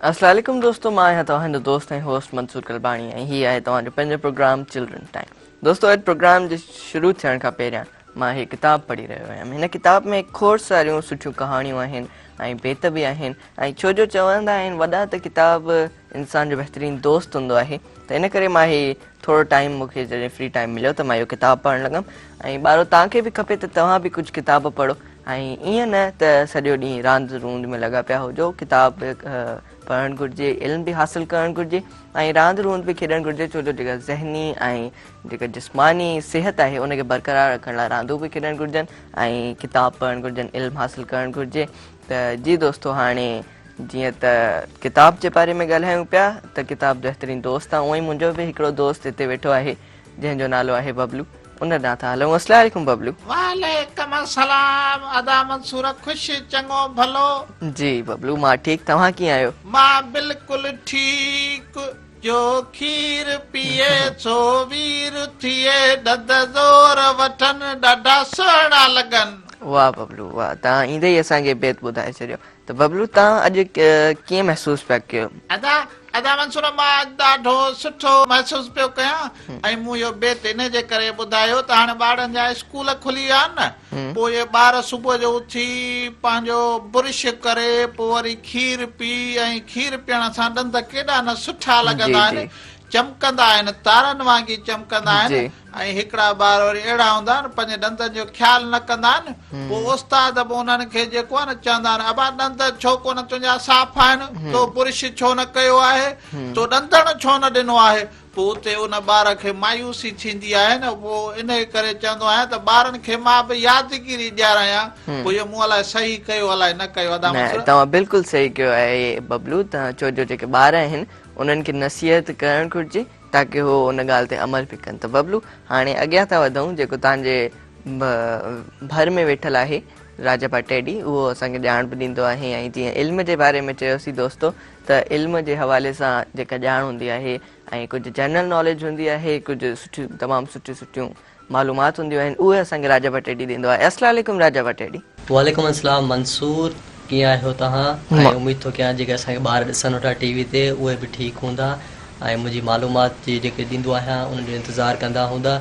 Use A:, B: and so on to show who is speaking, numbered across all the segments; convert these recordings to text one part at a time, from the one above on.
A: السلام عليڪم دوستو مان آهيان توهان جو دوست ۽ هوسٽ منصور قلباڻي ۽ هي آهي توهان جو پنهنجو پروگرام چلڊرن ٽائيم. دوستو اڄ پروگرام جي شروع ٿيڻ کان پهريان مان هي ڪتاب پڙهي رهيو هيم. هن ڪتاب ۾ کوڙ ساريون سٺيون ڪهاڻيون آهن ۽ بيت به آهن ۽ ڇو جو چوندا آهن وڏا ته ڪتاب انسان جو بهترين دوست هوندو آهي ته ان ڪري مان هي ٿورو ٽائيم مون کي جڏهن فري ٽائيم مليو ته مان اهو ڪتاب پڙهڻ لڳم ۽ ٻارو توهان کي به کپي ته توهان به ڪجهه ڪتاب پڙهو ۽ ائين نه ته سڄو ڏينهن راند روند ۾ لڳا پيا هجو ڪتاب به پڙهڻ گهرجي علم به حاصل ڪرڻ گهرجي ۽ راند روند به کيڏڻ گهرجي ڇو جو جيڪا ذهني ۽ جيڪا جسماني صحت آهي ان کي برقرار رکڻ لاء راندون به کيڏڻ گهرجن ۽ ڪتاب پڙهڻ گهرجن علم حاصل ڪرڻ گهرجي ته جي دوستو هاڻي جيئن ته ڪتاب جي باري ۾ ڳالهايون پيا ته ڪتاب بهترين دوست آ اونئن ئي منهنجو به هڪڙو دوست هتي ويٺو آهي جنهن جو نالو آهي ببلو ان ڏانهن ٿا هلون السلام عليڪم ببلو.
B: وعليڪم السلام ادا منصور خوش چڱو ڀلو.
A: جي ببلو مان ٺيڪ توهان ڪيئن آهيو.
B: مان بلڪل ٺيڪ جو کير پيئي سو وير ٿئي ڏند زور وٺن ڏاڍا سهڻا لڳن.
A: واه ببلو واه توهان ايندي ئي اسان کي بيت ٻڌائي ڇڏيو ته ببلو توهان اڄ ڪيئن محسوس پيا ڪيو؟
B: ادا ادا منصور مان اڄ ڏاڍو سٺو محسوس پيو ڪيان ۽ مون اهو بيت انهي جي ڪري ٻڌايو ته هاڻي ٻارڙن جا اسڪول کلي ويا آهن نه پوء اهي ٻار صبح جو اٿي پنهنجو برش ڪري پوء وري کير پي ۽ کير پيئڻ سان ڏند ڪيڏا نه سٺا لڳندا آهن چمڪندا آهن تارن وانگي چمڪندا آهن ۽ هڪڙا ٻار وري اهڙا هوندا آهن پنهنجي ڏندن جو خيال نه ڪندا آهن پوء استاد به انهن کي جيڪو آهي نه چوندا آهن ابا ڏند ڇو ڪونه تنهنجا صاف آهن تو برش ڇو نه ڪيو آهي تو ڏندڻ ڇو نه ڏنو آهي پوء اتي ان ٻار کي مايوسي ٿيندي آهي نه پوء انهي ڪري چوندو آهيان ته ٻارن کي مان به يادگيري ڏيارايان پوء اهو مون الائي صحيح ڪيو الائي نه ڪيو ادا
A: نه
B: منصور.
A: توهان بلڪل صحيح ڪيو آهي ببلو ته ڇو جو جيڪي ٻار آهن انهن کي نصيحت ڪرڻ گهرجي تاڪه هو ان ڳالهه تي عمل به ڪن ته ببلو هاڻي اڳيان ٿا وڌون جيڪو توهان جي ڀر ۾ ويٺل آهي راجا ڀٽيڏي اهو اسان کي ڄاڻ به ڏيندو آهي ۽ جيئن علم جي باري ۾ چيوسين دوستو ته علم جي حوالي سان جيڪا ڄاڻ هوندي آهي ۽ ڪجهه جنرل ناليج هوندي آهي ڪجهه سٺيون تمام سٺيون سٺيون معلومات هونديون آهن اهي اسان کي راجا ڀٽيڏي ڏيندو آهي السلام عليڪم راجا ڀٽيڏي.
C: وعليڪم السلام منصور ڪيئن آهيو توهان ۽ اميد ٿو ڪيان جيڪي اسان کي ٻار ڏسن ويٺا ٽي وي تي اهي به ٺيڪ هوندا ۽ منهنجي معلومات جي جيڪي ڏيندو آهيان انهن جو انتظار ڪندا هوندا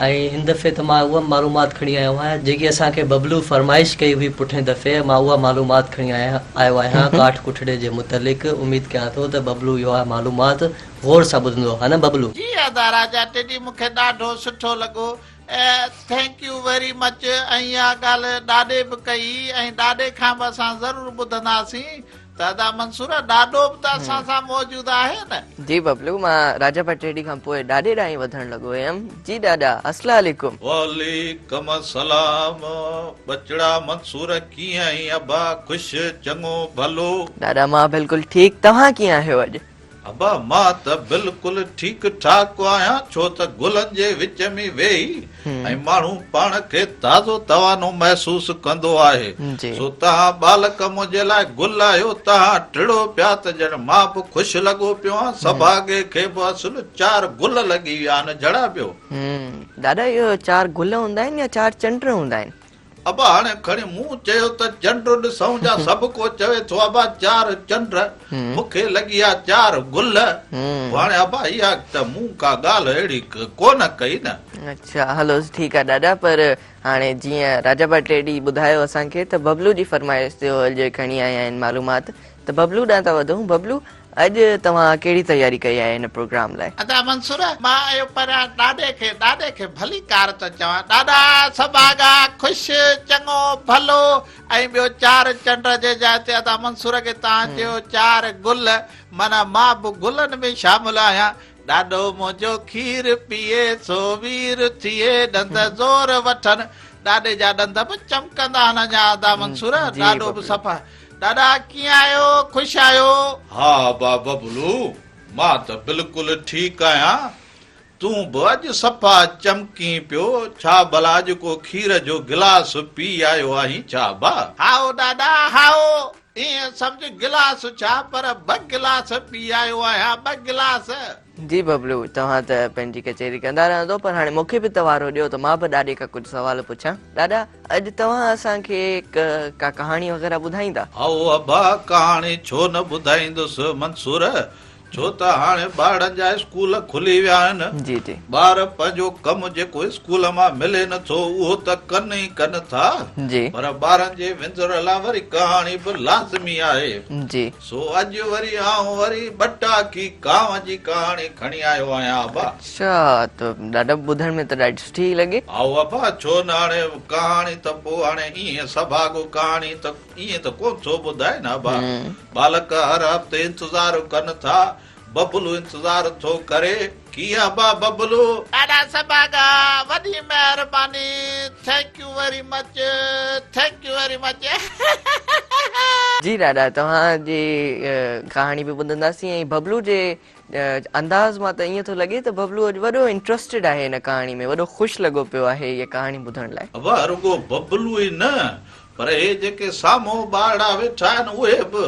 C: ۽ هن دفعي ته مان اها معلومات کڻي آيو آهيان جيڪي اسان کي ببلو فرمائش ڪئي هئي پٺئين دفعي مان اها معلومات کڻي آيو آهيان ڪاٺ ڪٺڙي جي متعلق اميد ڪيان ٿو ته ببلو اها معلومات غور سان ٻڌندو ها نه ببلو.
B: جي ادا راجا ٽيڊي مون کي ڏاڍو سٺو لڳو thank you very much ۽ اها ڳالهه ڏاڏي به ڪئي ۽ ڏاڏي کان به اسان ضرور ٻڌنداسين ته ادا منصور ڏاڏو به ته اسان سان موجود آهي نه.
A: جي ببلو مان راجا ڀٽيڙي کان پوء ڏاڏي ڏانهن ئي وڌڻ لڳو هيم جي ڏاڏا السلام عليڪم.
B: وعليڪم السلام ٻچڙا منصور ڪيئن آهين ابا خوش چڱو ڀلو.
A: ڏاڏا مان بلڪل ٺيڪ توهان ڪيئن آهيو اڄ.
B: ابا مان ته بلڪل ٺيڪ ٺاڪ آهيان ڇو ته گلن جي وچ ۾ ويهي ۽ ماڻهو پاڻ کي تازو توانو محسوس ڪندو آهي سو توهان ٻالڪ منهنجي لاء گل آهيو توهان ٽڙو پيا ته ڄڻ مان به خوش لڳو پيو آهيان سڀاڳي کي به اصل چار گل لڳي ويا آهن جھڙا پيو.
A: دادا اهو چار گل هوندا آهن يا چار چنڊ هوندا آهن؟
B: ابا هاڻي کڻي مون چيو ته چنڊ ڏسون جا سڀ ڪو چوي ٿو ابا چار چنڊ مون کي لڳي آ چار گل هاڻي ابا اها ته مون ڪا ڳالهه اهڙي ڪونه ڪئي نه.
A: اڇا هلو ٺيڪ آ ڏاڏا پر هاڻي جيئن راجا ڀٽيڙي ٻڌايو اسان کي ته ببلو جي فرمائش تي هو اڄ کڻي آيا آهن معلومات ته ببلو ڏانهن ٿا وڌون ببلو اڄ توهان ڪهڙي تياري ڪئي آهي هن پروگرام لاء؟
B: ادا منصور مان اهو پريان ڏاڏي کي ڏاڏي کي ڀليڪار ٿو چوان ڏاڏا سڀاڳا خوش چڱو ڀلو ۽ ٻيو چار چنڊ جي جاء تي ادا منصور کي توهان چيو چار گل معنيٰ مان به گلن ۾ شامل آهيان ڏاڏو منهنجو کير پيئي سو وير ٿئي ڏند زور وٺن ڏاڏي جا ڏند به چمڪندا آهن اڃا ادا منصور ڏاڏو به صفا ڏاڏا ڪيئن آهيو خوش آهيو؟
D: ها ابا ببلو مان ته بلڪل ٺيڪ آهيان تون به اڄ صفا چمڪين پيو ڇا ڀلا اڄ ڪو کير جو گلاس پي آيو آهين ڇا ابا؟
B: هائو ڏاڏا هائو. ائين سمجهه گلاس ڇا پر ٻه گلاس پي آيو آهيان، ٻه گلاس.
A: جي ببلو، توهان ته پنهنجي ڪچهري ڪندا رهندو پر هاڻي مون کي به ته وارو ڏيو ته مان به ڏاڏي کان ڪجهه سوال پڇان. ڏاڏا، اڄ توهان اسان کي ڪا ڪهاڻي وغيره ٻڌائيندا؟
D: هائو ابا، ڪهاڻي ڇو نه ٻڌائيندس منصور، ڇو ته هاڻي ٻارڙن جا اسڪول کلي ويا آهن.
A: جي جي.
D: ٻار پنهنجو ڪم جيڪو اسڪول مان ملي نه ٿو اهو ته ڪن ئي ڪن ٿا.
A: جي.
D: پر ٻارن جي وندر لا وري ڪهاڻي به لازمي آهي.
A: جي.
D: سو اڄ وري آئون وري ٻٽاڪي ڪانء جي ڪهاڻي کڻي آيو آهيان ابا.
A: اڇا ته ڏاڏا ٻڌڻ ۾ ته ڏاڍي سٺي لڳي.
D: هائو ابا ڇو نه هاڻي ڪهاڻي ته پوء هاڻي ائين سڀاڳو ڪهاڻي ته ائين ته ڪونه ٿو ٻڌائي نه ابا. ٻالڪ هر هفتي انتظار ڪن ٿا. ببلو انتظار ٿو ڪري. ڪيئن ابا ببلو؟
B: ڏاڏا سڀاڳا وڏي مهرباني thank you very much thank you very much.
A: جي ڏاڏا توهان جي ڪهاڻي به ٻڌنداسين ۽ ببلو جي انداز مان ته ائين ٿو لڳي ته ببلو اڄ وڏو انٽرسٽيڊ آهي هن ڪهاڻي ۾ وڏو خوش لڳو پيو آهي هيء ڪهاڻي ٻڌڻ لاء.
D: ابا رڳو ببلو ئي نه پر هي جيڪي سامهون ٻارڙا ويٺا آهن اهي به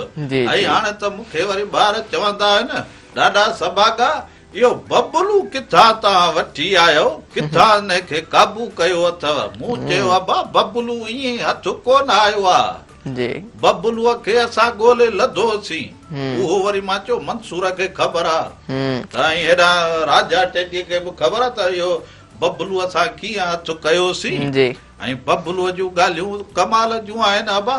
D: ۽ هاڻي ته مون کي وري ٻار چوندا آهن ڏاڏا سڀاڳا اهو ببلو ڪٿان توهان وٺي آيو ڪٿان ان کي قابو ڪيو اٿو مون چيو ابا ببلو ائين هٿ ڪونه آيو آ ببلوء کي اسان ڳولي لڌوسين. اهو وري مان چيو منصور کي خبر آ ته ۽ هيڏانهن راجا ٽيڏي کي به خبر آ ته اهو ببلوء سان ڪيئن هٿ ڪيوسين. ۽ ببلوء جون ڳالهيون ڪمال جون آهن ابا.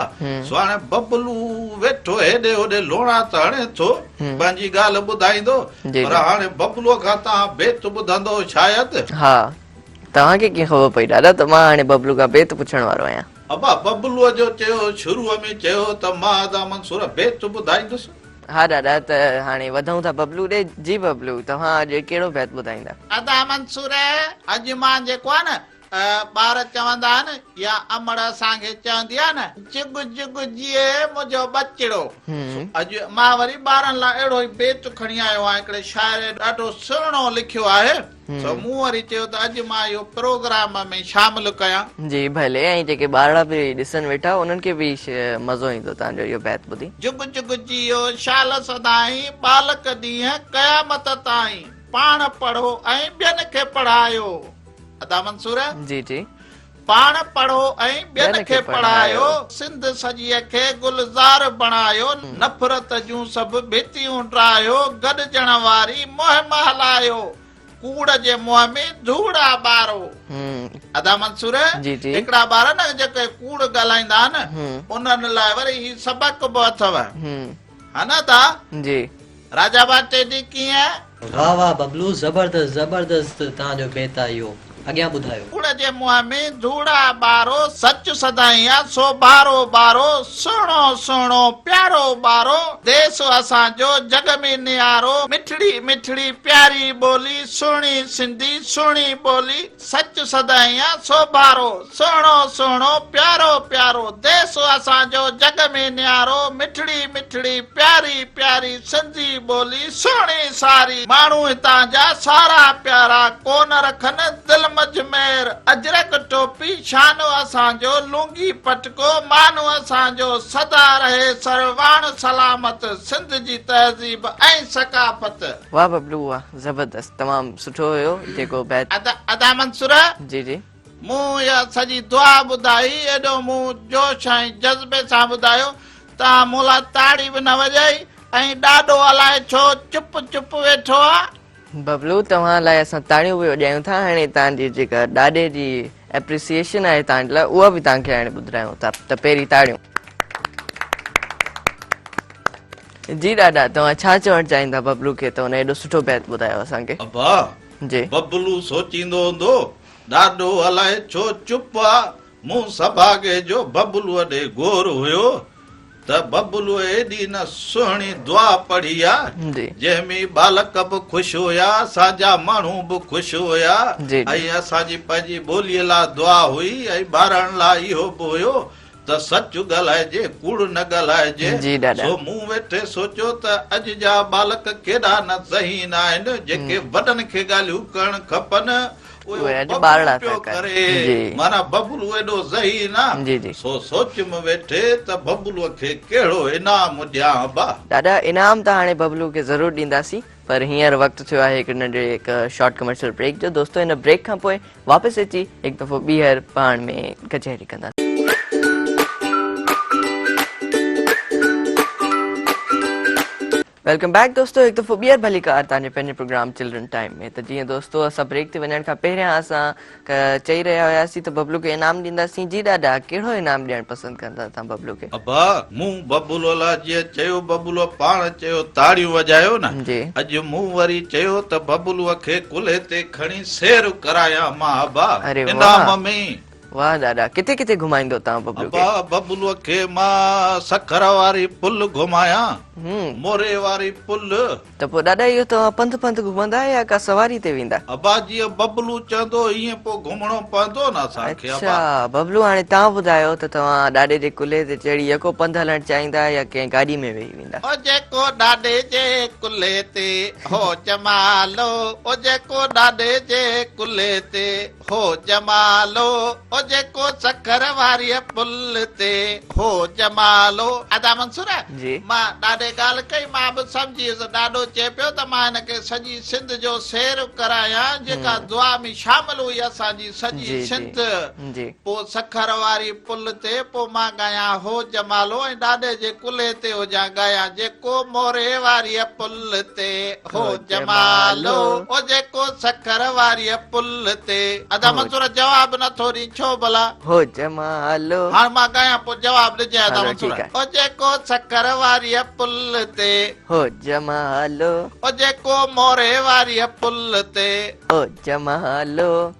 D: سو هاڻي ببلو ويٺو هيڏي هوڏي لوڻا ته هڻي ٿو، پنهنجي ڳالهه ٻڌائيندو، پر هاڻي ببلوء کان توهان بيت ٻڌندؤ شايد.
A: ها، توهان کي ڪيئن خبر پئي ڏاڏا ته مان هاڻي ببلو کان بيت پڇڻ وارو آهيان.
D: ابا ببلوء جو چيو شروع ۾ چيو ته مان ادا منصور بيت ٻڌائيندس.
A: ها ڏاڏا ته هاڻي وڌون ٿا ببلو ڏي. جي ببلو توهان اڄ ڪهڙو بيت ٻڌائيندا؟
B: ادا منصور اڄ مان جيڪو آ نه ٻار چوندا آهن يا امڙ اسان کي چوندي آ نه جڳ جڳ جيئي منهنجو ٻچڙو. سو اڄ مان وري ٻارن لاء اهڙو ئي بيت کڻي آيو آهيان هڪڙي شاعر ڏاڍو سهڻو لکيو آهي. سو مون وري چيو ته اڄ مان اهو پروگرام ۾ شامل ڪيان.
A: جي ڀلي ۽ جيڪي ٻارڙا به ڏسن ويٺا انهن کي به مزو ايندو توهان جو اهو بيت ٻڌي.
B: جڳ جڳ جيئو شال سدائين ٻالڪ ڏينهن قيامت تائين پاڻ پڙهو ۽ ٻين کي پڙهايو ادا منصور.
A: جي جي.
B: پاڻ پڙهو ۽ ٻين کي پڙهايو، سنڌ سڄيء کي گلزار بڻايو، نفرت جون سڀ ڀتيون ڊاهيو، گڏجڻ واري مهم هلايو، ڪوڙ جي منهن ۾ ڌوڙ آ ٻارو. ادا منصور هڪڙا ٻار نه جيڪي ڪوڙ ڳالهائيندا آهن انهن لاء وري هي سبق به اٿو ها نه ادا.
A: جي.
B: راجا با ٽيڊي ڪيئن؟
C: واه واه ببلو زبردست زبردست توهان جو بيت آ اهو اڳيان ٻڌايو.
B: ڪوڙ جي منهن ۾ ڌوڙ آ ٻارو، سچ سدائين آ سوڀارو ٻارو، سهڻو سهڻو پيارو ٻارو، ديس اسان جو جڳ ۾ نيارو، مٺڙي مٺڙي پياري ٻولي، سهڻي سنڌي سهڻي ٻولي، سچ سدائين آ سوڀارو، سهڻو سهڻو پيارو پيارو، ديس اسان جو جڳ ۾ نيارو، مٺڙي مٺڙي پياري پياري، سنڌي ٻولي سهڻي ساري، ماڻهو هتان جا سارا پيارا، ڪونه رکن دل منجهه مير، اجرڪ ٽوپي شان اسان جو، لونگي پٽڪو مان اسان جو، سدا رهي سرواڻ سلامت، سنڌ جي تهذيب ۽ ثقافت.
A: واه ببلو واه زبردست تمام سٺو هيو جيڪو بيت.
B: ادا ادا منصور.
A: جي جي.
B: مون اها سڄي دعا ٻڌائي ايڏو مون جوش ۽ جذبي سان ٻڌايو توهان مون لاء تاڙي به نه وڄائي ۽ ڏاڏو الائي ڇو چپ چپ ويٺو آ.
A: ببلو توهان لاء اسان تاڙيون به وڄايون ٿا هاڻي توهان جي جيڪا ڏاڏي جي اپريسيئيشن آهي توهان جي لاء اها به توهان کي هاڻي ٻڌرايون ٿا ته پهرين تاڙيون. جي ڏاڏا توهان ڇا چوڻ چاهيندا ببلو کي ته هن ايڏو سٺو بيت ٻڌايو اسان کي.
D: ابا
A: جي.
D: ببلو سوچيندو هوندو ڏاڏو الائي ڇو چپ آ مون سڀاڳي جو ببلوء ڏي غور هيو ته ببلوء ايڏي نه سهڻي دعا پڙهي آ جنهن ۾ ٻالڪ به خوش هيا اسان جا ماڻهو به خوش هيا ۽ اسان جي پنهنجي ٻوليء لا دعا هئي ۽ ٻارڙن لا اهو به هيو ته سچ ڳالهائجي، ڪوڙ نه ڳالهائجي. سو مون ويٺي سوچيو ته اڄ جا ٻالڪ ڪيڏا نه ذهين آهن، جيڪي وڏن کي ڳالهيون ڪرڻ کپن.
A: اهي
D: اهو
A: اڄ ٻارڙا
D: ببلو
A: ٿا
D: پيو
A: ڪن.
D: ڪري.
A: جي.
D: معنيٰ ببلو ايڏو ذهين آ،
A: جي جي.
D: سو سوچيم ويٺي ته ببلوء کي ڪهڙو انعام ڏيان ابا.
A: ڏاڏا انعام ته هاڻي ببلو کي ضرور ڏينداسين پر هينئر وقت ٿيو آهي هڪ ننڍڙي هڪ شارٽ ڪمرشل بريڪ جو دوستو هن بريڪ کان پوء واپس اچي هڪ دفعو ٻيهر پاڻ ۾ ڪچهري ڪنداسين. Welcome back دوستو هڪ دفعو ٻيهر ڀليڪار توهان جي پنهنجي پروگرام چلڊرن ٽائيم ۾ ته جيئن دوستو اسان بريڪ تي وڃڻ کان پهريان اسان چئي رهيا هياسين ته ببلو کي انعام ڏينداسين جي ڏاڏا ڪهڙو انعام ڏيڻ پسند ڪندا توهان ببلو کي.
D: ابا مون ببلو لاء جيئن چيو ببلو پاڻ چيو تاڙيون وڄايو نه
A: جي.
D: اڄ مون وري چيو ته ببلو کي ڪلهي تي کڻي سير ڪرايان مان ابا
A: اري
D: انعام
A: واه
D: ۾.
A: واه ڏاڏا ڪٿي ڪٿي گهمائيندو توهان ببلو کي.
D: ابا ببلو کي مان سکر واري پل گهمايان موري واري پل.
A: ته پوء ڏاڏا اهو توهان پنڌ پنڌ گهمندا يا ڪا سواري تي ويندا.
D: ابا جيئن ببلو چوندو ايئن پوء گهمڻو پوندو نه اسان کي ابا.
A: اڇا ببلو هاڻي توهان ٻڌايو ته توهان ڏاڏي جي ڪلهي تي چڙهي يڪو پنڌ هلڻ چاهيندا يا ڪنهن گاڏي ۾ ويهي ويندا.
B: او جيڪو ڏاڏي جي ڪلهي تي هو جمالو او جيڪو ڏاڏي جي ڪلهي تي هو جمالو او جيڪو سکر واريء پل تي هو جمالو. ادا منصور
A: جي.
B: مان ڏاڏي ڳالهه ڪئي مان به سمجهي ويس ڏاڏو چئي پيو ته مان هن کي سڄي سنڌ جو سير ڪرايان جيڪا دعا ۾ شامل هئي اسان جي سڄي
A: جي جي
B: سنڌ
A: جي.
B: پوء سکر واري پل تي پوء مان ڳايان هو جمالو ۽ ڏاڏي جي ڪلهي تي هجان ڳايان جيڪو موري واريء پل تي هو جمالو او جيڪو سکر واريء پل تي. ادا منصور جواب نه ٿو ڏين ڇو ڀلا.
A: هو جمالو.
B: هاڻ مان ڳايان پوء جواب ڏجانء ادا
A: هلو
B: منصور.
A: ٺيڪ آهي.
B: او جيڪو سکر واريء پل تي.
A: هو جمالو.
B: او جيڪو موري واريء پل تي.
A: هو جمالو.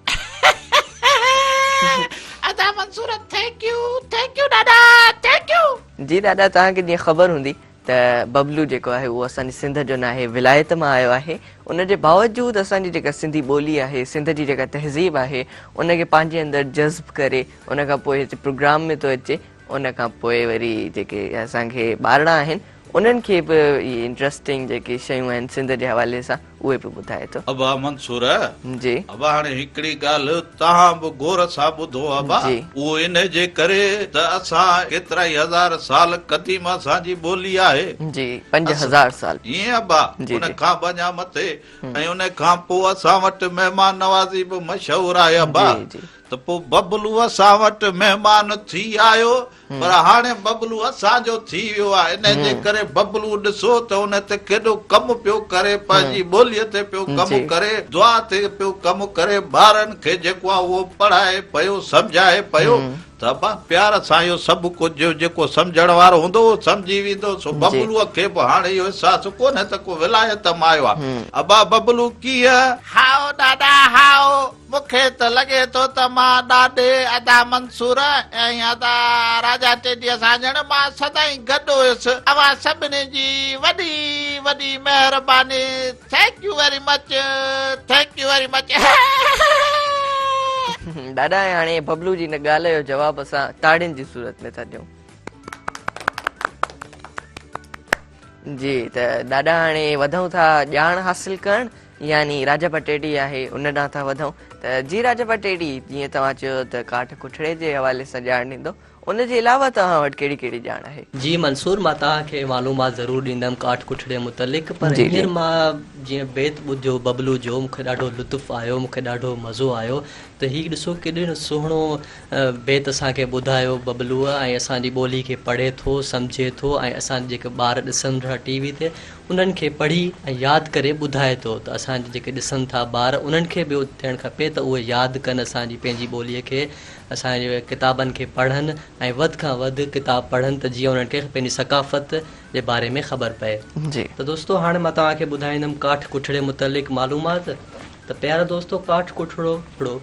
B: ادا Mansoor thank you thank you ڏاڏا thank you.
A: جي ڏاڏا توهان کي جيئن خبر هوندي ته ببلو جيڪو آهي اهو اسان جي سنڌ جو ناهي ولايت مان آيو آهي ان جي باوجود اسان جي جيڪا سنڌي ٻولي آهي سنڌ جي جيڪا تهذيب آهي ان کي پنهنجي اندر جذب ڪري ان کان پوء هتي پروگرام ۾ ٿو اچي ان کان پوء وري جيڪي اسان کي ٻارڙا آهن انهن کي به اهي انٽرسٽنگ جيڪي شيون آهن سنڌ جي حوالي سان اهي به ٻڌائي ٿو.
D: ابا منصور.
A: جي.
D: ابا هاڻي هڪڙي ڳالهه توهان به غور سان ٻڌو ابا.
A: جي.
D: اهو انهي جي ڪري ته اسان ڪيترائي هزار سال قديم اسان جي ٻولي آهي.
A: جي 5000 سال.
D: ائين ابا
A: جي
D: ان
A: جي.
D: کان به اڃا مٿي ۽ ان کان پوء اسان وٽ مهمان نوازي به مشهور آهي ابا.
A: جي جي.
D: ته پوء ببلو اسان وٽ مهمان ٿي آيو پر هاڻي ببلو اسان جو ٿي ويو آهي انهي جي ڪري ببلو ڏسو ته ان تي ڪيڏو ڪم پيو ڪري پنهنجي ٻوليء تي پيو ڪم ڪري دعا تي پيو ڪم ڪري ٻارن کي جيڪو آهي اهو پڙهائي پيو سمجهائي پيو ته ابا پيار سان اهو سڀ ڪجهه جيڪو سمجهڻ وارو هوندو اهو سمجهي ويندو سو ببلوء کي به هاڻي اهو احساس ڪونهي ته ڪو ولايت مان آيو آهي ابا ببلو ڪيئن
B: هائو ڏاڏا هائو. مون کي ته لڳي ٿو ته مان ڏاڏي ادا منصور ۽ ادا راجا ٽيڊيء سان ڄڻ مان سدائين گڏ هيس. اوهان سڀني جي وڏي وڏي مهرباني. Thank you very much thank you very much.
A: ڏاڏا ۽ هاڻي ببلو جي ان ڳالهه جو جواب اسان تاڙين جي صورت ۾ ٿا ڏيون. جي ته ڏاڏا هاڻي وڌون ٿا ڄاڻ حاصل ڪرڻ يعني راجا پٽيڊي آهي ان ڏانهن ٿا وڌون ته جي راجا پٽيڊي جيئن توهان چيو ته ڪاٺ ڪٺڙي جي حوالي سان ڄاڻ ڏيندو ان جي علاوه توهان وٽ ڪهڙي ڪهڙي ڄاڻ آهي.
C: جي منصور مان توهان کي معلومات ضرور ڏيندم ڪاٺ ڪٺڙي متعلق پر
A: جي جي.
C: هينئر مان جيئن بيت ٻڌيو ببلو جو مون کي ڏاڍو لطف آيو مون کي ڏاڍو مزو آيو ته هي ڏسو ڪيڏو نه سهڻو بيت اسان کي ٻڌايو ببلوء ۽ اسان جي ٻولي کي پڙهي ٿو سمجهي ٿو ۽ اسان جا جيڪي ٻار ڏسن ٿا ٽي وي تي انهن کي پڙهي ۽ ياد ڪري ٻڌائي ٿو ته اسان جا جيڪي ڏسن ٿا ٻار انهن کي به ٿيڻ کپي ته اهي ياد ڪن اسان جي پنهنجي ٻوليء کي اسان جي ڪتابن کي پڙهن ۽ وڌ کان وڌ ڪتاب پڙهن ته جيئن انهن کي پنهنجي ثقافت جي باري ۾ خبر پئي.
A: جي.
C: ته دوستو هاڻي مان توهان کي ٻڌائيندم ڪاٺ ڪٺڙي متعلق معلومات. ته پيارا دوستو ڪاٺ ڪٺڙو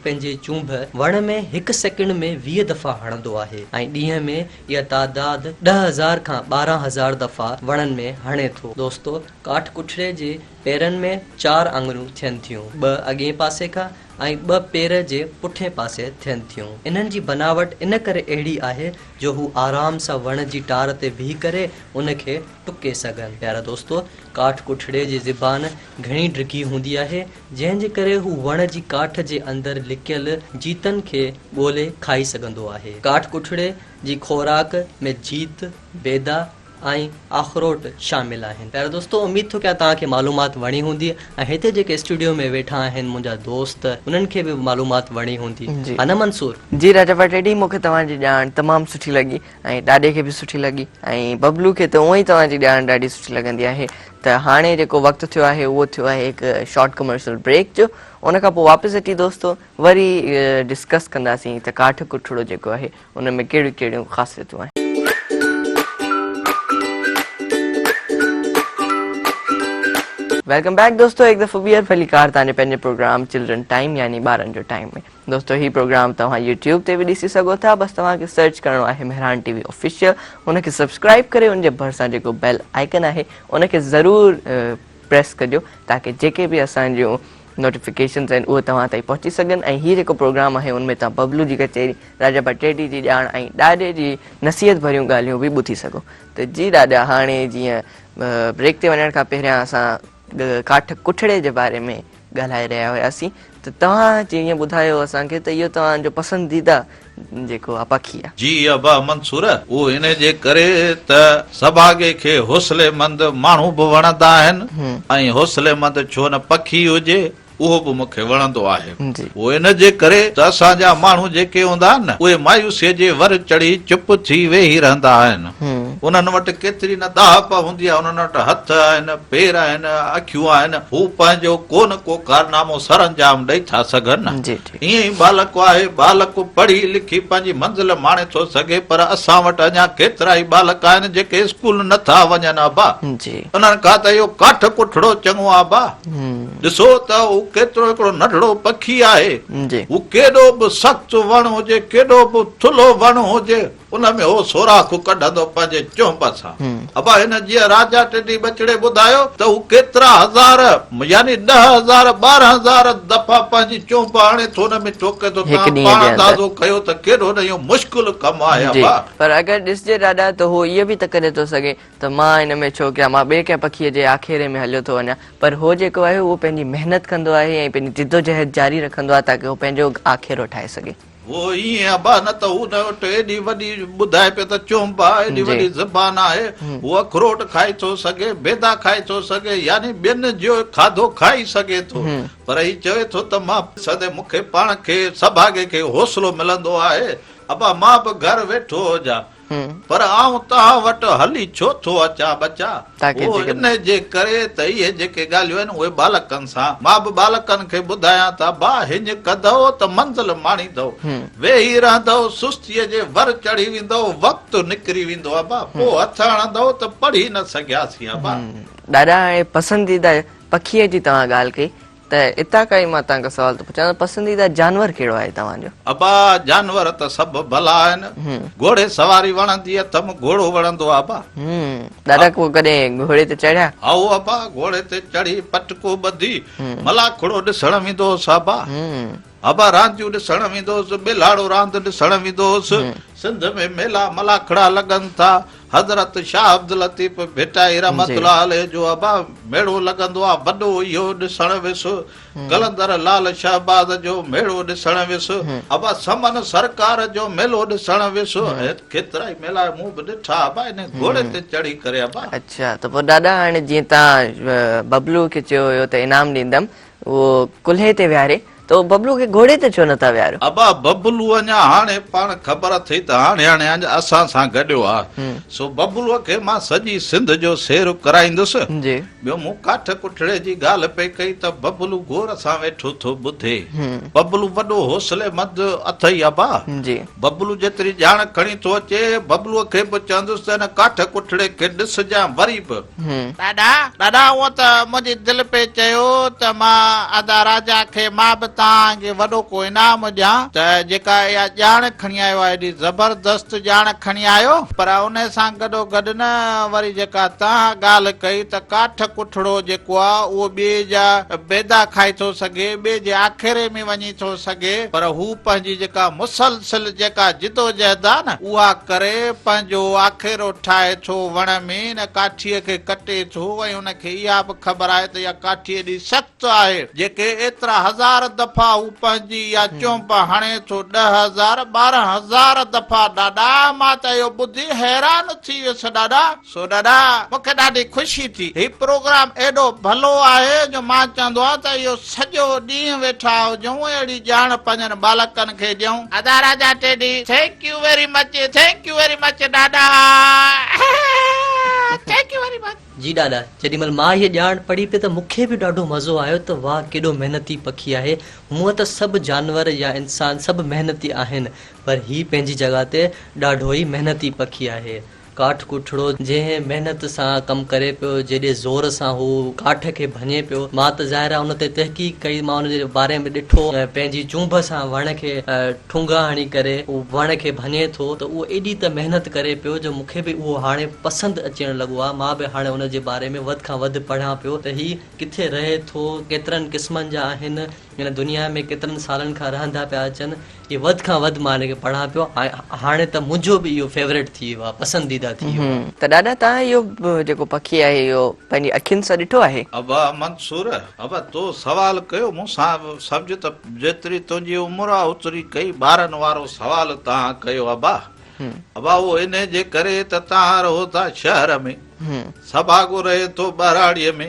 C: پنهنجي چونڀ وڻ ۾ هڪ سيڪنڊ ۾ 20 دفعا هڻندو آهي ۽ ڏينهن ۾ اها تعداد 10,000 کان 12,000 دفعا وڻن ۾ هڻي ٿو. دوستو ڪاٺ ڪٺڙي جي پيرن ۾ چار آڱريون ٿين ٿيون، ٻه اڳئين پاسي کان ۽ ٻه پير جي پٺئين پاسي ٿين ٿيون. انهن جي بناوٽ ان ڪري اهڙي آهي جو هو آرام سان وڻ جي ٽار تي بيهي ڪري ان کي ٽڪي سگهن. پيارا دوستو! ڪاٺ ڪٺڙي جي زبان گهڻي ڊگهي هوندي آهي، جنهن جي ڪري هو وڻ جي ڪاٺ جي اندر لڪيل جيتن کي ڳولي کائي سگهندو آهي. ڪاٺ ڪٺڙي جي خوراڪ ۾ جيت، بيدا ۽ آخروٽ شامل آهن. پيارا دوستو اميد ٿو ڪيان توهان کي معلومات وڻي هوندي ۽ هتي جيڪي اسٽوڊيو ۾ ويٺا آهن منهنجا دوست انهن کي به معلومات وڻي هوندي ها نه منصور.
A: جي راجا پٽيٽي مون کي توهان جي ڄاڻ تمام سٺي لڳي ۽ ڏاڏي کي به سٺي لڳي ۽ ببلو کي ته اونئن ئي توهان جي ڄاڻ ڏاڍي سٺي لڳندي آهي ته هاڻي جيڪو وقت ٿيو آهي اهو ٿيو آهي هڪ شارٽ ڪمرشل بريڪ جو ان کان پوء واپس اچي دوستو وري ڊسڪس ڪنداسين ته ڪاٺ ڪٺڙو جيڪو آهي ان ۾ ڪهڙيون ڪهڙيون خاصيتون آهن. Welcome back دوستو هڪ دفعو ٻيهر ڀليڪار توهان جي پنهنجي پروگرام چلڊرن ٽائيم يعني ٻارن جو ٽائيم ۾ دوستو هي پروگرام توهان يوٽيوب تي به ڏسي سگهو ٿا بس توهان کي سرچ ڪرڻو آهي مهراڻ ٽي وي آفيشل ان کي سبسڪرائب ڪري ان جي ڀرسان جيڪو بيل آئيڪن آهي ان کي ضرور پريس ڪجو تاڪه جيڪي به اسان جون نوٽيفڪيشنز آهن اهي توهان تائين پهچي سگهن ۽ هي جيڪو پروگرام آهي ان ۾ توهان ببلو جي ڪچهري راجا ڀٽيٽي جي ڄاڻ ۽ ڏاڏي جي نصيحت ڀريون ڳالهيون به ٻڌي سگهو ته جي ڏاڏا هاڻي جيئن بريڪ تي وڃڻ کان پهريان اسان ڪاٺ ڪٺڙي جي باري ۾ ڳالهائي رهيا هياسين ته توهان جيئن ٻڌايو اسان کي ته اهو توهان جو پسنديده جيڪو آ پکي آ.
D: جي ابا منصور اهو انهي جي ڪري ته سڀاڳي کي حوصلي مند ماڻهو به وڻندا آهن ۽ حوصلي مند ڇو نه پکي هجي اهو به مون کي وڻندو آهي. اهو ان جي ڪري ته اسان جا ماڻهو جيڪي هوندا آهن نه، اهي مايوسيء جي ور چڙهي چپ ٿي ويهي رهندا آهن. انهن وٽ ڪيتري نه ڏاهپ هوندي آهي، انهن وٽ هٿ آهن، پير آهن، اکيون آهن، هو پنهنجو ڪو نه ڪو ڪارنامو سرانجام ڏئي ٿا سگهن. ائين ئي ٻالڪ آهي، ٻالڪ پڙهي لکي پنهنجي منزل ماڻي ٿو سگهي پر اسان وٽ اڃا ڪيترائي ٻالڪ آهن جيڪي اسڪول نه ٿا وڃن ابا. انهن کان ته اهو ڪاٺ ڪٺڙو چڱو آ ابا. ڏسو ته هو ڪيترو هڪڙو ننڍڙو پکي آهي. هو ڪيڏو به سخت وڻ هجي، ڪيڏو به ٿلهو وڻ هجي، ان ۾ هو سوراخ ڪڍندو پنهنجي چهنب سان. ابا هن جيئن راجا ٽنڊي ٻچڙي ٻڌايو ته هو ڪيترا هزار يعني 10,000 12,000 دفعا پنهنجي چهنب هڻي ٿو ان ۾ ٺوڪي ٿو.
A: هڪ
D: توهان
A: ڏينهن
D: پاڻ
A: جي اندر.
D: اندازو ڪيو ته ڪيڏو نه اهو مشڪل ڪم آهي
A: جي
D: ابا.
A: پر اگر ڏسجي ڏاڏا ته هو اهو به ته ڪري ٿو سگهي ته مان ان ۾ ڇو ڪيان مان ٻئي ڪنهن پکيء جي آکيري ۾ هليو ٿو وڃان پر هو جيڪو آهي اهو پنهنجي محنت ڪندو آهي ۽ پنهنجي جدوجهد جاري رکندو آهي تاڪه هو پنهنجو آکيرو ٺاهي سگهي.
D: هو ائين ابا نه ته هو نه وٽ ايڏي وڏي ٻڌائي پيو ته چهنب آهي ايڏي وڏي زبان آهي هو اکروٽ کائي ٿو سگهي بيدا کائي ٿو سگهي يعني ٻين جو کاڌو کائي سگهي ٿو پر هي چوي ٿو ته مان سندي مون کي پاڻ کي سڀاڳي کي حوصلو ملندو آهي ابا مان به گهر ويٺو هجان پر آئون توهان وٽ هلي ڇو ٿو اچان ٻچا؟ اهو انهي جي ڪري ته اهي جيڪي ڳالهيون آهن اهي ٻالڪن سان مان به ٻالڪن کي ٻڌايان ته ابا هڃ ڪندؤ ته منزل ماڻيندؤ، ويهي رهندؤ سستيء جي ور چڙهي ويندؤ، وقت نڪري ويندو ابا، پوء هٿ هڻندؤ ته پڙهي نه سگهياسين ابا.
A: ڏاڏا هاڻي پسنديده پکيء جي توهان ڳالهه ڪئي ته اتان کان ئي مان توهان کان سوال ٿو پڇان ته پسنديده جانور ڪهڙو آهي توهان جو؟
D: ابا جانور ته سڀ ڀلا آهن. گهوڙي سواري وڻندي اٿم، گهوڙو وڻندو آ ابا.
A: ڏاڏا ڪو ڪڏهن گهوڙي تي چڙهيا؟
D: هائو ابا گهوڙي تي چڙهي پٽڪو ٻڌي ملاکڙو ڏسڻ ويندو هوس ابا. ابا رانديون ڏسڻ ويندو هوس، ٻيلهاڙو راند ڏسڻ ويندو هوس. سنڌ ۾ ميلا ملاکڙا لڳن ٿا. حضرت شاهه عبداللطيف ڀٽائي رحمة الله عليه جو ابا ميڙو لڳندو آ وڏو اهو ڏسڻ ويس، قلندر لال شهباز جو ميڙو ڏسڻ ويس، ابا سمن سرڪار جو ميلو ڏسڻ ويس، ڪيترائي ميلا مون به ڏٺا ابا انهي گهوڙي تي چڙهي ڪري ابا.
A: اڇا ته پوء ڏاڏا هاڻي جيئن توهان ببلو کي چيو هيو ته انعام ڏيندم اهو ڪلهي تي ويهاري ته ببلو کي گهوڙي تي ڇو نٿا ويهاريو؟
D: ابا ببلو اڃا هاڻي پاڻ خبر اٿئي ته هاڻي هاڻي اڃا اسان سان گڏيو آ سو ببلوء کي مان سڄي سنڌ جو سير ڪرائيندس.
A: جي.
D: ٻيو مون ڪاٺ ڪٺڙي جي ڳالهه پئي ڪئي ته ببلو غور سان ويٺو ٿو ٻڌي. ببلو وڏو حوصلي مند اٿئي ابا.
A: جي.
D: ببلو جيتري ڄاڻ کڻي ٿو اچي ببلوء کي به چوندس ته هن ڪاٺ ڪٺڙي کي ڏسجان وري به.
B: ڏاڏا، ڏاڏا هونء ته منهنجي دل پئي چيو ته مان ادا راجا کي مان به توهان. توهان کي وڏو ڪو انعام ڏيان ته جيڪا اها ڄاڻ کڻي آيو آهي ايڏي زبردست ڄاڻ کڻي آيو پر ان سان گڏو گڏ نه وري جيڪا توهان ڳالهه ڪئي ته ڪاٺ ڪٺڙو جيڪو آهي اهو ٻئي جا بيدا کائي ٿو سگهي ٻئي جي آکيري ۾ وڃي ٿو سگهي پر هو پنهنجي جيڪا مسلسل جيڪا جدوجهد آهي نه اها ڪري پنهنجو آکيرو ٺاهي ٿو وڻ ۾ ان ڪاٺيء کي ڪٽي ٿو ۽ ان کي اها به خبر آهي ته اها ڪاٺي ايڏي سخت آهي، جيڪي ايترا هزار دفعا هو پنهنجي اها چهنب هڻي ٿو، 10,000، 12,000 دفعا، ڏاڏا مان ته اهو ٻڌي حيران ٿي ويس ڏاڏا. سو ڏاڏا مون کي ڏاڍي خوشي ٿي، هي پروگرام ايڏو ڀلو آهي جو مان چوندو آهيان ته اهو سڄو ڏينهن ويٺا هجون اهڙي ڄاڻ پنهنجن ٻالڪن کي ڏيون. ادا Raja Teddy thank you very much thank you very much ڏاڏا thank you very much.
C: جي ڏاڏا، جيڏي مهل مان هيء ڄاڻ پڙهي پئي ته مون کي به ڏاڍو مزو آيو ته واهه ڪيڏو محنتي پکي آهي. هونء ته سڀ جانور يا انسان سڀ محنتي آهن پر هي پنهنجي جڳهه تي ڏاڍو ئي محنتي پکي آهي. ڪاٺ ڪٺڙو جنهن محنت سان ڪم ڪري پيو، جيڏي زور سان هو ڪاٺ کي ڀڃي پيو، مان ته ظاهر آهي ان تي تحقيق ڪئي، مان ان جي باري ۾ ڏٺو، پنهنجي چونڀ سان وڻ کي ٺونگا هڻي ڪري هو وڻ کي ڀڃي ٿو ته اهو ايڏي ته محنت ڪري پيو جو مون کي به اهو هاڻي پسند اچڻ لڳو آهي، مان به هاڻي ان جي باري ۾ وڌ کان وڌ پڙهان پيو ته هي ڪٿي رهي ٿو، ڪيترن قسمن جا آهن، هن دنيا ۾ ڪيترن سالن کان رهندا پيا اچن، اهي وڌ کان وڌ مان هن کي پڙهان پيو ۽ هاڻي ته منهنجو به اهو فيوريٽ ٿي ويو آهي، پسنديده ٿي ويو آهي.
A: ته ڏاڏا توهان اهو جيڪو پکي آهي اهو پنهنجي اکين سان ڏٺو آهي؟
D: ابا منصور، ابا تو سوال ڪيو مون سان سمجهه ته جيتري تنهنجي عمر آهي اوتري ڪئي ٻارن وارو سوال توهان ڪيو ابا. ابا اهو انهي جي ڪري ته توهان رهو ٿا شهر ۾، سڀاڳو رهي ٿو ٻهراڙيء ۾.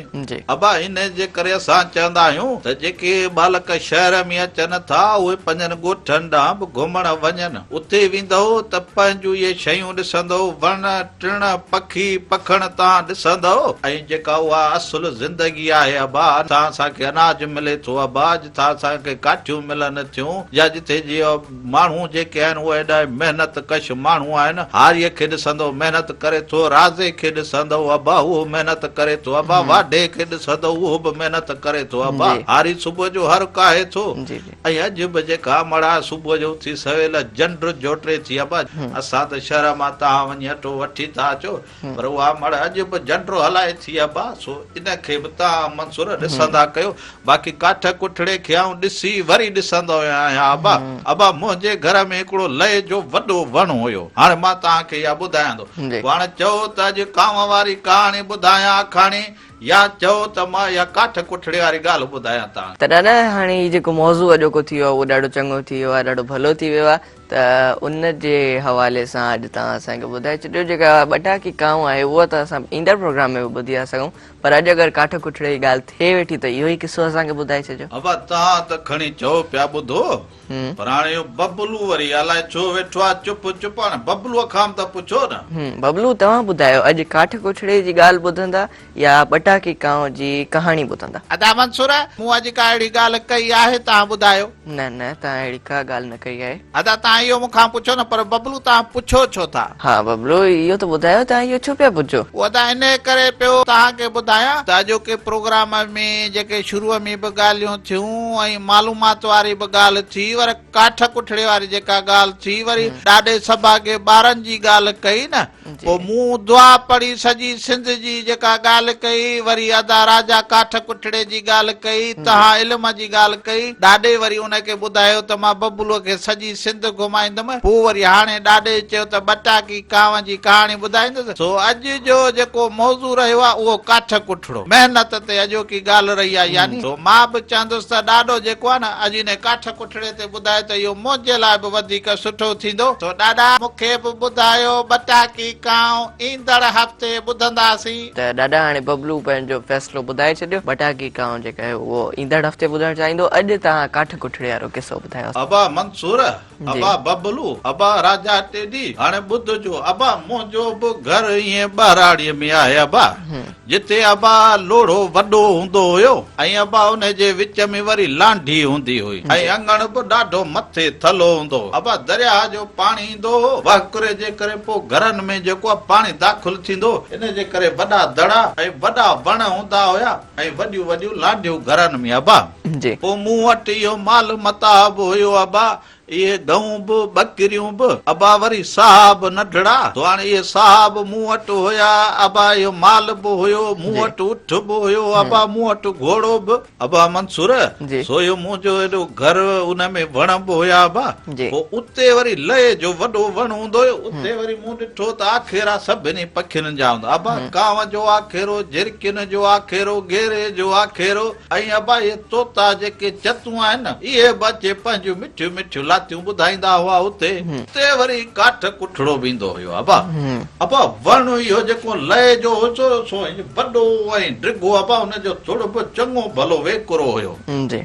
D: ابا انهي جي ڪري اسان چوندا آهيون ته جيڪي ٻالڪ شهر ۾ اچن ٿا اهي پنهنجن ڳوٺن ڏانهن به گهمڻ وڃن. اتي ويندؤ ته پنهنجون اهي شيون ڏسندؤ، وڻ ٽڻ، پکي پکڻ توهان ڏسندؤ ۽ جيڪا اها اصل زندگي آهي ابا، جتان اسان کي اناج ملي ٿو ابا، جتان اسان کي ڪاٺيون ملن ٿيون يا جتي جي ماڻهو جيڪي آهن اهي ايڏا محنت ڪش ماڻهو آهن. هاريء کي ڏسندؤ محنت ڪري ٿو، رازي کي ڏسندؤ ابا اهو محنت ڪري ٿو، ابا واڍي کي ڏسندؤ اهو به محنت ڪري ٿو، ابا هاري صبح جو هر ڪاهي ٿو ۽ اڄ به جيڪا مڙا صبح جو اٿي سويل جنڊ جوٽي ٿي ابا اسان ته شهر مان تهان وڃي اٽو وٺي ٿا اچو پر اها مڙ اڄ به جنڊ هلائي ٿي ابا سو ان کي به تهان منصور ڏسندا ڪيو باقي ڪاٺ ڪٺڙي کي آئون ڏسي وري ڏسندو آهيان ابا. ابا منهنجي گهر ۾ هڪڙو لئي جو وڏو وڻ هيو. هاڻي مان توهان کي اها ٻڌايان ٿو. پوء هاڻي چئو ته اڄ ڪانء واري ڪهاڻي ٻڌايان آکاڻي يا چئو ته مان اها ڪاٺ ڪٺڙي واري ڳالهه ٻڌايان توهان کي.
A: ته ڏاڏا هاڻي هي جيڪو موضوع اڄوڪو ٿي ويو آهي اهو ڏاڍو چڱو ٿي ويو آهي ڏاڍو ڀلو ٿي ويو آهي ته ان جي حوالي سان اڄ توهان اسان کي ٻڌائي ڇڏيو جيڪا ٻٽاڪي ڪانء آهي اها ته اسان ايندڙ پروگرام ۾ به ٻڌي ٿا سگهون پر اڄ اگر ڪاٺ ڪٺڙي جي ڳالهه ٿئي ويٺي ته اهو ئي قصو اسان کي ٻڌائي ڇڏيو.
D: ابا توهان ته کڻي چئو پيا ٻڌو پر هاڻي اهو ببلو وري الائي ڇو ويٺو آ چپ چپ هاڻي ببلوء کان به ته پڇو نه.
A: ببلو توهان ٻڌايو اڄ ڪاٺ ڪٺڙي جي ڳالهه ٻڌندا يا ٻٽاڪي ڪانء جي ڪهاڻي ٻڌندا.
B: ادا منصور مون اڄ ڪا اهڙي ڳالهه ڪئي آهي توهان ٻڌايو.
A: نه نه توهان اهڙي ڪا ڳالهه نه ڪئي آهي.
B: ادا توهان اهو مون کان پڇو نه پر ببلو توهان پڇو ڇو ٿا؟
A: ها ببلو اهو ته ٻڌايو توهان اهو ڇو پيا پڇو؟
B: اهو ادا انهيء ڪري پيو توهان کي ٻڌايان ته اڄوڪي پروگرام ۾ جيڪي شروع ۾ به ڳالهيون ٿيون ۽ معلومات واري به ڳالهه ٿي ور ڪاٺ ڪٺڙي واري جيڪا ڳالهه ٿي وري ڏاڏي سڀاڳي ٻارن جي ڳالهه ڪئي نه پوء مون دعا پڙهي سڄي سنڌ جي جيڪا ڳالهه ڪئي، وري ادا راجا ڪاٺ ڪٺڙي جي ڳالهه ڪئي، تهان علم جي ڳالهه ڪئي، ڏاڏي وري ان کي ٻڌايو ته مان ببلوء کي سڄي سنڌ گهمائيندم، پوء وري هاڻي ڏاڏي چيو ته ٻٽاڪي ڪانء جي ڪهاڻي ٻڌائيندس، سو اڄ جو جيڪو موضوع رهيو آهي اهو ڪاٺ ڪٺڙو، محنت تي اڄوڪي ڳالهه رهي آهي يعني سو مان به چوندس ته ڏاڏو جيڪو آهي نه اڄ انهي ڪاٺ ڪٺڙي تي ٻڌائي ته اهو منهنجي لاء به وڌيڪ سٺو ٿيندو. سو ڏاڏا مون کي به ٻڌايو ٻٽاڪي ڪانء ايندڙ هفتي ٻڌنداسين.
A: ته ڏاڏا هاڻي ببلو پنهنجو فيصلو ٻڌائي ڇڏيو. ٻٽاڪي ڪانء جيڪا آهي اهو ايندڙ هفتي ٻڌڻ چاهيندو. اڄ توهان ڪاٺ ڪٺڙي وارو قصو ٻڌايو.
D: ابا منصور! ابا ببلو، ابا راجا ٽيڏي، هاڻي ٻڌ جو ابا منهنجو به گهر ائين ٻهراڙيء ۾ آهي ابا، جتي ابا لوڙهو وڏو هوندو هيو ۽ ابا ان جي وچ ۾ وري لانڍي هوندي هئي ۽ اڱڻ به ڏاڍو مٿي ٿلهو هوندو هو. ابا درياهه جو پاڻي ايندو هو، وهڪري جي ڪري پوء گهرن ۾ جيڪو آ پاڻي داخل ٿيندو هو، ان جي ڪري وڏا دڙا ۽ وڏا وڻ هوندا هيا ۽ وڏيون وڏيون لانڍيون گهرن ۾ ابا. پوء مون وٽ اهو مال متاع به هيو ابا، اهي ڳئون به، ٻڪريون به، ابا وري سها به ننڍڙا، سو هاڻي اهي سها به مون وٽ هيا، ابا اهو مال به هيو، مون وٽ اٺ به هيو، ابا مون وٽ گهوڙو به، ابا منصور، سو اهو منهنجو ايڏو گهر، ان ۾ وڻ به هيا ابا، پوء اتي وري لئي جو وڏو وڻ هوندو هيو، اتي وري مون ڏٺو ته آکيرا سڀني پکين جا هوندا، ابا ڪانء جو آکيرو، جهرڪين جو آکيرو، ڳيري جو آکيرو، ۽ ابا اهي طوطا جيڪي چتون آهن نه، اهي به اچي پنهنجون مٺيون مٺيون لاتيون ٻڌائيندا هئا اتي. اتي وري ڪاٺ ڪٺڙو به ايندو هيو ابا. ابا وڻ اهو جيڪو لئي جو هو سو سو وڏو ۽ ڊگهو ابا ان جو ٿڙ به چڱو ڀلو ويڪرو هيو.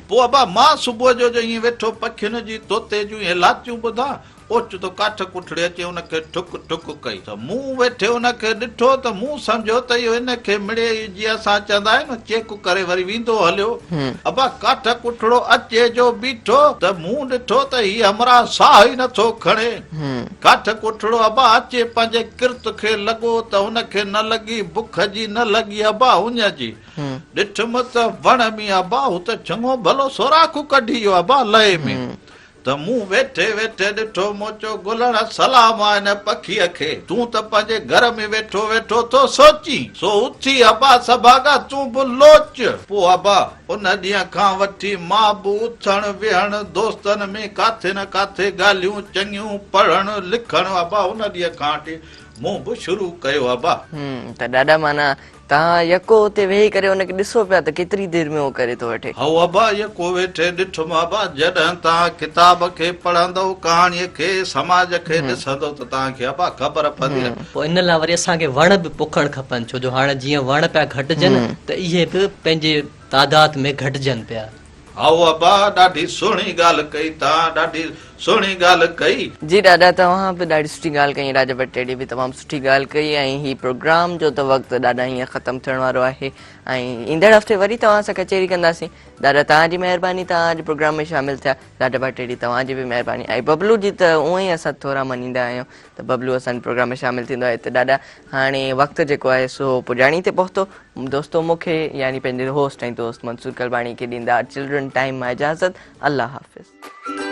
D: پوء ابا مان صبح جو جو ائين ويٺو پکين جي طوطي جون اهي لاتيون ٻڌان اوچتو ڪاٺ ڪٺڙي اچي ان کي ٺڪ ٺڪ ڪئي ته مون ويٺي ان کي ڏٺو ته مون سمجهيو ته اهو ان کي مڙيئي جيئن اسان چوندا آهيون نه چيڪ ڪري وري ويندو هليو. ابا ڪاٺ ڪٺڙو اچي جو بيٺو ته مون ڏٺو ته هي همراهه ساهه ئي نٿو کڻي. ڪاٺ ڪٺڙو ابا اچي پنهنجي ڪرت کي لڳو ته هن کي نه لڳي بک جي نه لڳي ابا اڃ جي. ڏٺم ته وڻ ۾ ابا هو ته چڱو ڀلو سوراخ ڪڍي ويو ابا لئي ۾. ته مون ويٺي ويٺي ڏٺو مون چيو گلڻ سلام آ هن پکيء کي، تون ته پنهنجي گهر ۾ ويٺو ويٺو ٿو سوچين، سو اٿي ابا سڀاڳا تون به لوچ. پوء ابا ان ڏينهن کان وٺي مان به اٿڻ ويهڻ، دوستن ۾ ڪاٿي نه ڪاٿي ڳالهيون چڱيون، پڙهڻ لکڻ ابا ان ڏينهن کان وٺي مون به شروع ڪيو ابا.
A: ته ڏاڏا معنيٰ توهان يڪو اتي ويهي ڪري ان کي ڏسو پيا ته ڪيتري دير ۾ اهو ڪري ٿو وٺي.
D: هائو ابا، يڪو ويٺي ڏٺم ابا، جڏهن توهان ڪتاب کي پڙهندؤ، ڪهاڻيء کي، سماج کي ڏسندؤ ته توهان کي ابا خبر پوندي نه.
C: پوء ان لاء وري اسان کي وڻ به پوکڻ کپن، ڇو جو هاڻي جيئن وڻ پيا گهٽجن ته اهي به پنهنجي تعداد ۾ گهٽجن پيا.
D: هائو ابا، ڏاڍي سهڻي ڳالهه ڪئي توهان، ڏاڍي سهڻي ڳالهه ڪئي.
A: جي ڏاڏا توهان به ڏاڍي سٺي ڳالهه ڪئي ۽ راجا ڀٽيڙي به تمام سٺي ڳالهه ڪئي ۽ هي پروگرام جو ته وقت ڏاڏا هينئر ختم ٿيڻ وارو آهي ۽ ايندڙ هفتي وري توهان سان ڪچهري ڪنداسين ڏاڏا توهان جي مهرباني توهان اڄ پروگرام ۾ شامل ٿيا راجا ڀٽيڙي توهان جي به مهرباني ۽ ببلو جي ته اونئن ئي اسان ٿورا مڃيندا آهيون ته ببلو اسان جي پروگرام ۾ شامل ٿيندو آهي ته ڏاڏا هاڻي وقت جيڪو آهي سو پڄاڻي تي پهتو دوستو مون کي يعني پنهنجي هوسٽ ۽ دوست منصور قلباڻي کي ڏيندا چلڊرن ٽائيم مان اجازت الله حافظ.